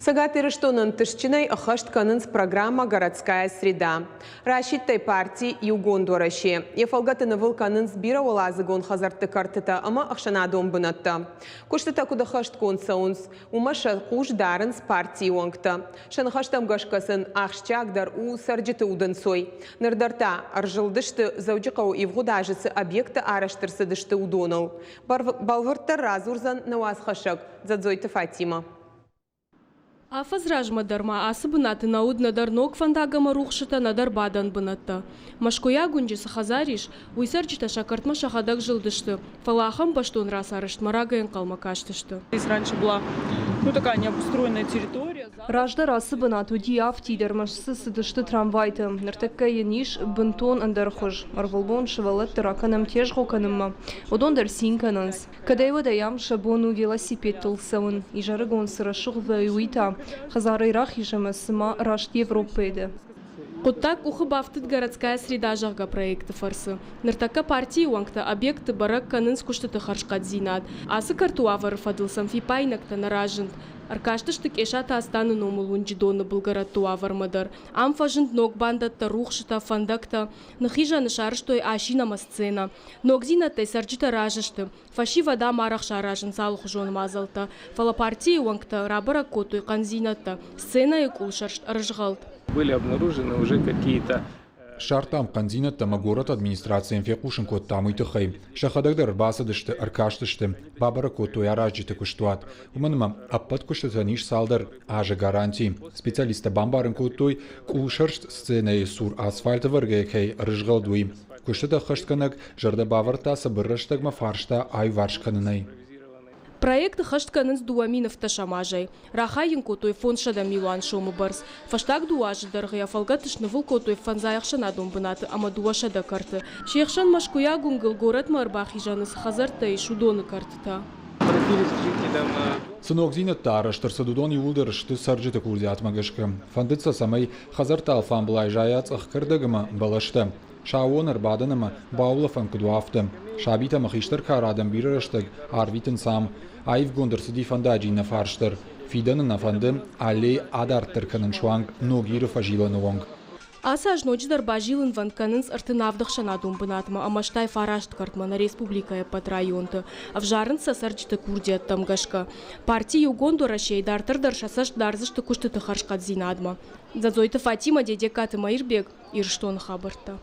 Цӕгат Ирыстоны ӕнтыстджынӕй ӕххӕст кӕнынц программӕ «Городская среда». Расидт ӕй парти «Иугонд Уӕрӕсе». Йӕ фӕлгӕты нывыл кӕнынц бирӕуӕладзыгон хӕдзӕртты кӕртытӕ ӕмӕ ӕхсӕнадон бынӕттӕ. Куыстытӕ куыд ӕххӕстгонд цӕуынц, уымӕ сӕ хъус дарынц партийы уӕнгтӕ. Сӕ ныхӕстӕм гӕсгӕ сын ахсджиагдӕр у цӕрджыты удӕнцой. Ныр дӕр та ӕрзылдысты, Дзӕуджыхъӕуы ивгъуыд азы цы объекттӕ арӕзт ӕрцыдысты, уыдоныл. Бӕлвырддӕр радзурдзӕн нӕ уацхӕссӕг Дзӕдзойты Фатимӕ. Афӕдз размӕ дӕр ма ацы бынаты нӕ уыд нӕдӕр ног фӕндаг ӕмӕ рухсытӕ, нӕдӕр бадӕн бынӕттӕ. Мӕскуыйаг уынджы цы хӕдзар ис, уый цӕрджытӕ сӕ кӕртмӕ сӕхӕдӕг зылдысты, фӕлӕ ахӕм бӕстон рацарӕзтмӕ рагӕй ӕнхъӕлмӕ кастысты. Раньше была, ну, такая необустроенная территория. Раздӕр ацы бынат уыди афтид, ӕрмӕст дзы цыдысты трамвайтӕ. Ныртӕккӕ йын ис бынтон ӕндӕр хуыз. Ӕрвылбон сывӕллӕтты ракӕнӕм тезгъо кӕнынмӕ. Уыдон дӕр цин кӕнынц. Кӕдӕй-уӕдӕй ам сӕ бон у велосипедтыл цӕуын. Изӕрыгон цы рӕсугъд вӕййы, уый та хӕдзарӕй рахиз ӕмӕ цыма раст Европӕйы дӕ. Хъуыддаг къухы бафтыд «Городская среда», зӕгъгӕ, проекты фӕрцы. Ныртӕккӕ партийы уӕнгтӕ объектты бӕрӕг кӕнынц куыстыты хӕрзхъӕддзинад. Ацы кӕрты уавӕры фӕдыл сӕм фиппаинӕгтӕ нӕ разынд. Ӕркастысты Къесаты Астаны номыл уынджы доны былгӕрӕтты уавӕрмӕ дӕр. Ам фӕзынд ног бандӕттӕ, рухсытӕ, фӕндӕгтӕ. Ныхизӕны сарӕзтой асин ӕмӕ сценӕ. Ногдзинӕдтӕй цӕрджытӕ разы сты. Фӕсивӕд ам арӕх саразынц алыхуызон мадзӕлттӕ. Фӕлӕ партийы уӕнгтӕ рабӕрӕг кодтой хъӕндзинӕдтӕ. Сценӕйы къулсӕрст ӕрызгъӕлд. Были обнаружены уже какие-то Ссардтам хъӕндзинӕдтӕ ӕмӕ горӕты администрацийӕн фехъусын кодтам уый тыххӕй. Сӕхӕдӕг дӕр ӕрбацыдысты, ӕркастысты, бабӕрӕг кодтой аразджыты куыстуат. Уымӕн ӕмӕ ӕппӕт куыстытӕн ис цалдӕр азы гаранти. Специалисттӕ бамбарын кодтой, къулсӕрст сценӕйы цур асфальт ӕвӕргӕйӕ кӕй ӕрызгъӕлд, уый. Куыстытӕ ӕххӕстгӕнӕг зӕрдӕ бавӕрдта цыбыр рӕстӕгмӕ фарста аиуварс кӕнынӕй. Проект ӕххӕст кӕнынц 2017 азӕй. Рахай йын кодтой 500 милуан сомы бӕрц. Фӕстаг 2 азы дӕргъы йӕ фӕлгӕты снывыл кодтой фӕндзай ӕхсӕнадон бынаты ӕмӕ 200 кӕрты. Се хсӕн Мӕскуыйаг уынгыл горӕтмӕ ӕрбахизӕны цы хӕдзӕрттӕ ис, уыдоны кӕртытӕ. Цы ногдзинӕдтӕ арӕзт ӕрцыд, уыдон иууылдӕр сты цӕрджыты курдиатмӕ гӕсгӕ. Фӕндыд сӕ, цӕмӕй хӕдзӕртты алфамбылай зайа цъӕх кӕрдӕг ӕмӕ бӕлӕстӕ. Сӕууон ӕрбадӕн ӕмӕ баулӕфӕн куыд уа, афтӕ. Сабитӕ ӕмӕ хистӕр кары адӕм бирӕ рӕстӕг арвитынц ам. Аивгонд ӕрцыди фӕндаджы иннӕ фарс дӕр. Фидӕны нӕ фӕнды аллей адарддӕр кӕнын суанг Ногиры фӕзилӕны онг. Ацы аз ноджыдӕр базилынвӕнд кӕнынц 37 ӕхсӕнадон бынатмӕ ӕмӕ стай фараст кӕртмӕ нӕ республикӕйы ӕппӕт районты. Ӕвзарынц сӕ цӕрджыты курдиӕттӕм гӕсгӕ. Парти «Иугонд Уӕрӕсейы» дарддӕр дӕр сӕ цӕст дардзысты куыстыты хӕрзхъӕддзинадмӕ. Дзӕдзойты Фатимӕ, Дедегкаты Мӕирбег, Ирыстоны хабӕрттӕ.